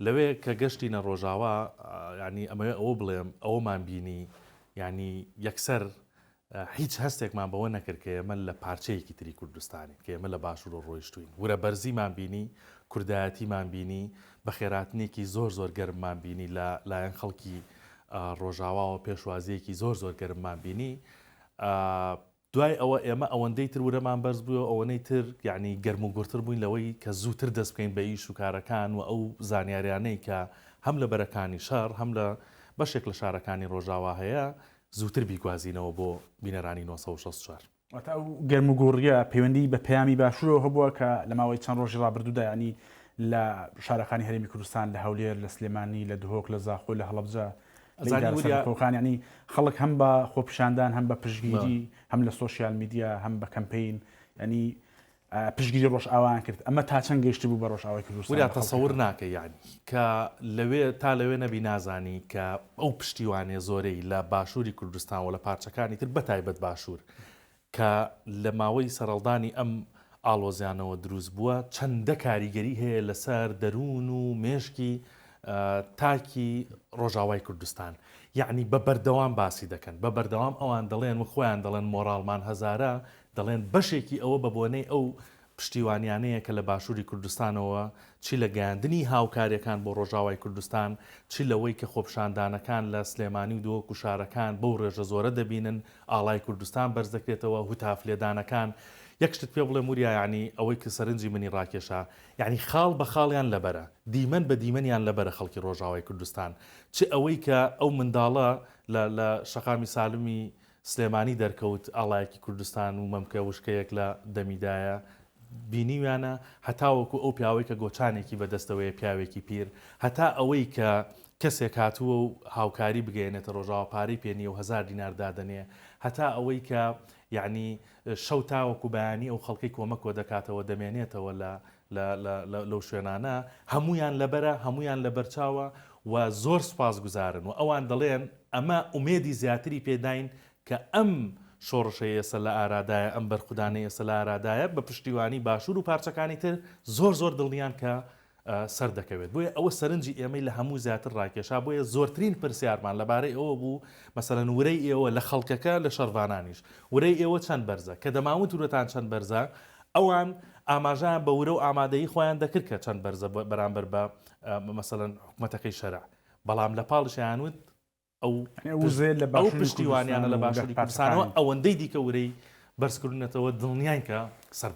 لەوێ کە گەشتینە ڕۆژاوا یانی ئەمەوێ ئەوە بڵێم ئەوەمان بینی یانی یەکسەر هیچ هەستێکمان بەوە نەکرد کە ئێمە لە پارچەیەکی تری کوردستانین، کە ئێمە لە باشوورەوە ڕۆیشتووین. ورە بەرزیمان بینی، کوردایەتیمان بینی، بەخێرهاتنێکی زۆر زۆر گەرممان بینی لە لایەن خەڵکی ڕۆژاواوە پێشوازییەکی زۆر زۆر گەرممان بینی. دوای ئەوە ئێمە ئەوەندەی تر ورەمان بەرز بوویەوە، ئەوەنەی تر یەعنی گەرموگوڕتر بووین لەوەی کە زووتر دەست بکەین بە ئیش و کارەکان و ئەو زانیاریانەی کە هەم لە بەرەکانی شەڕ هەم لە بەشێک لە شارەکانی ڕۆژاوا هەیە زووتر بیگوازینەوە بۆ بینەرانی 964. واتە ئەو گەرموگوڕییە پەیوەندیی بە پەیامی باشوورەوە هەبووە کە لە ماوەی چەند ڕۆژی ڕابردوودا یانی لە شارەکانی هەرێمی کوردستان لە هەولێر، لە سلێمانی، لە دهۆک، لە زاخۆ، لە هەڵەبجە، لە ئەزانی ئیدارە وریا. سەربەخۆکان یانی خەڵک هەم بە خۆپیشاندان هەم بە پشتگیری هەم لە سۆشیال میدیا هەم بە کەمپەین یانی پشتگیری ڕۆژئاوایان کرد ئەمە تا چەند گەیشتبوو بە ڕۆژئاوای کوردستان وریا بە تەسەور خەڵکەکە؟ ناکەی یانی کە لەوێ تا لەوێ نەبی نازانی کە ئەو پشتیوانیە زۆرەی لە باشوری کوردستان و لە پارچەکانی تر بەتایبەت باشور کە لە ماوەی سەرهەڵدانی ئەم ئاڵۆزیانەوە دروست بووە چەندە کاریگەری هەیە لەسەر دەروون و مێشکی تاکی ڕۆژاوای کوردستان یەعنی بە بەردەوام باسی دەکەن بە بەردەوام ئەوان دەڵێن و خۆیان دەڵێن مۆڕاڵمان هەزارە دەڵێن بەشێکی ئەوە بە بۆنەی ئەو پشتیوانیانەیە کە لە باشووری کوردستانەوە چی لە گەیاندنی هاوکاریەکان بۆ ڕۆژاوای کوردستان، چ لەوەی کە خۆپیشاندانەکان لە سلێمانی و دهۆک و شارەکان بەو ڕێژە زۆرە دەبینن ئاڵای کوردستان بەرز دەکرێتەوە، هوتاف لێدانەکان. یەک شتت پێ بڵێم وریا یەعنی ئەوەی کە سەرنجی منی ڕاکێشا یەعنی خاڵ بە خاڵیان لەبەرە، دیمەن بە دیمەنیان لەبەرە خەڵکی ڕۆژاوای کوردستان چ ئەوەی کە ئەو منداڵە لە لە شەقامی سالمی سلێمانی دەرکەوت ئاڵایەکی کوردستان و مەمکە وشکەیەک لە دەمیدایە بینیویانە هەتاوەکو ئەو پیاوەی کە گۆچانێکی بەدەستەوەیە پیاوێکی پیر هەتا ئەوەی کە کەسێک هاتووە و هاوکاری بگەیەنێتە ڕۆژاوا پارەی پێ نییە و هەزار دینار دادەنێ هەتا ئەوەی کە یەعنی شەو تاوەکو بەیانی ئەو خەڵکەی کۆمەک کۆدەکاتەوە دەمێنێتەوە لە لە لە لە لەو شوێنانە هەموویان لەبەرە هەموویان لەبەرچاوە و زۆر سوپاسگوزارن و ئەوان دەڵێن ئەمە ئومێدی زیاتری پێداین کە ئەم شۆڕشەی ئێستا لە ئارادایە، ئەم بەرخودانەی ئێستا لە ئارادایە بە پشتیوانی باشوور و پارچەکانی تر زۆر زۆر دڵنیان کە سەردەکەوێت. بۆیە ئەوە سەرنجی ئێمەی لە هەموو زیاتر ڕاکێشا، بۆیە زۆرترین پرسیارمان لەبارەی ئەوە بوو مەسەلەن ورەی ئێوە لە خەڵکەکە لە شەڕڤانانیش ورەی ئێوە چەند بەرزە؟ کە دەمانوت ورەتان چەند بەرزە ئەوان ئاماژەیان بە ورە و ئامادەیی خۆیان دەکرد کە چەند بەرزە بەرامبەر بە مەسەلەن حکومەتەکەی شەرع بەڵام لە پاڵیشیان وت ئەو ئەو پشتیوانیانە لە باشووری کوردستانەوە ئەوەندەی دیکە ورەی بەرزکردونەتەوە دڵنیاین کە سەردەکەون.